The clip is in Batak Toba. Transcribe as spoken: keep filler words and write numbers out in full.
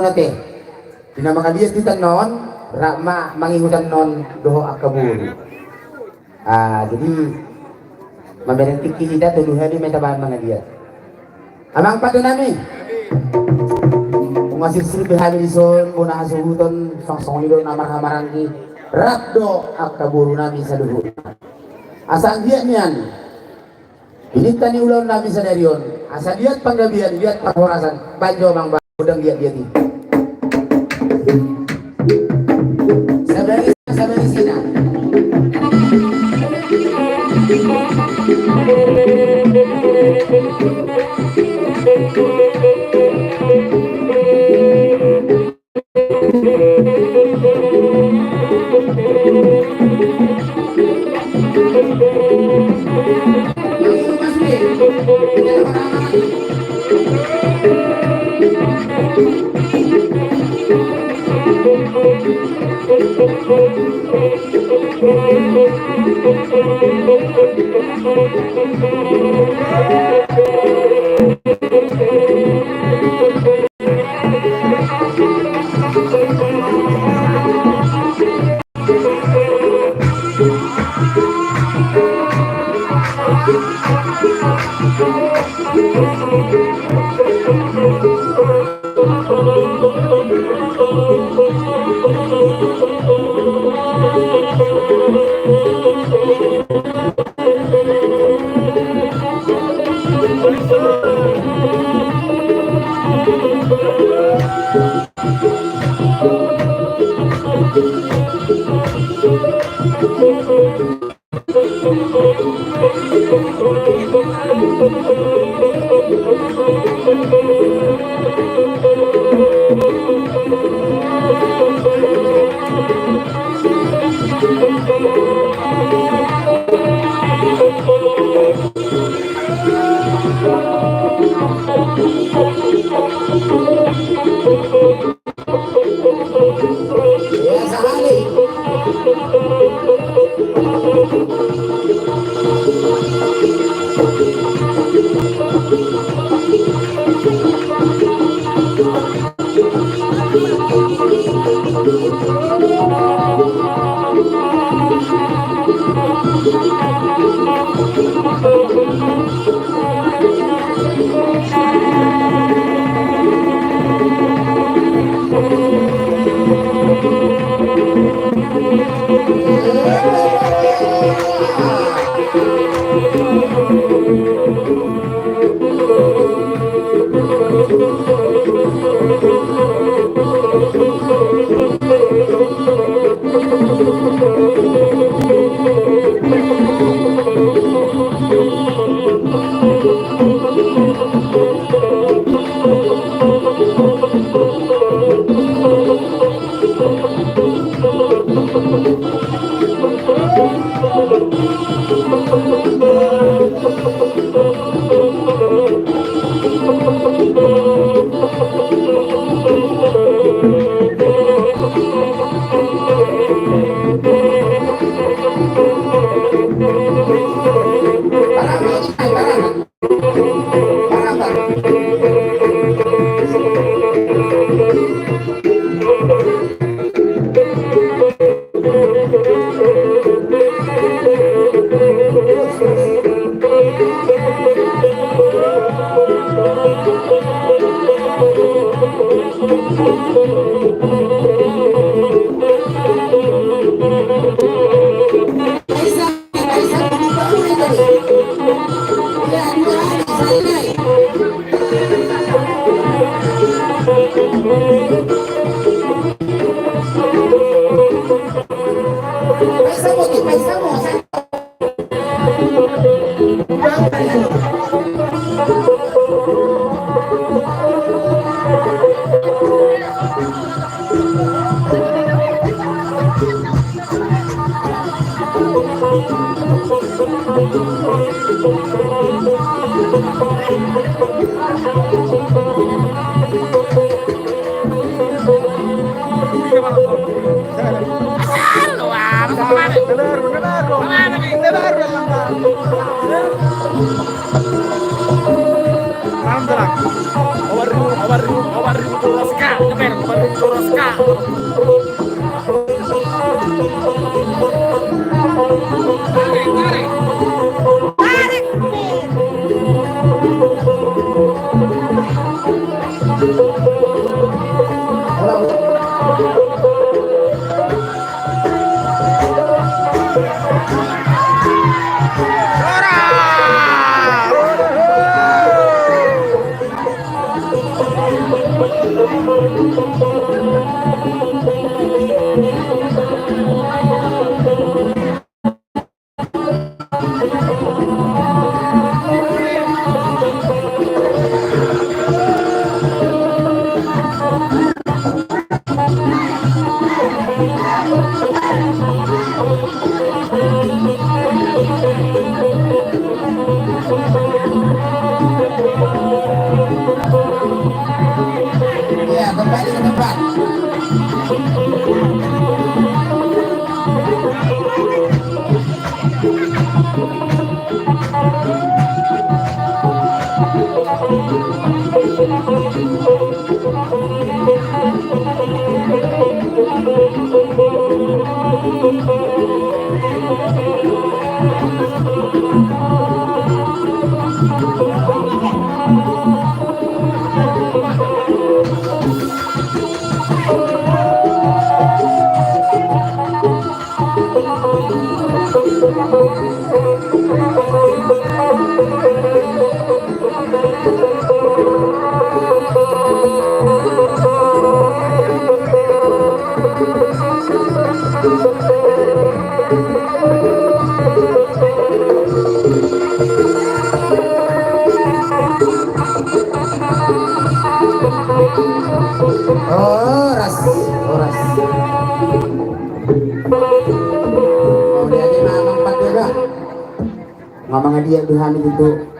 Oke. Di na mangaliat hita annon, rap ma mangihut annon dohot angka boru. Ah, jadi mamereng tingki hita, tolu hali ma hita bahen mangaliat. Amang pande nami. Nunga sirsir be hami dison, bona hasuhuton, suang songon i do na marhahamaranggi. Rap do angka boru nami saluhut. Asa anggiat nian. Ini tani ulaon nami sadari on. Asa liat panggabean, liat parhorasan. Baen jo amang ba-, godang liat-liat i. Sabar i, sabar i sina. Ya, kembali ke tempat. Horas, horas. Mauliate ma amang pandita. Nga mangaliat do hami tutu.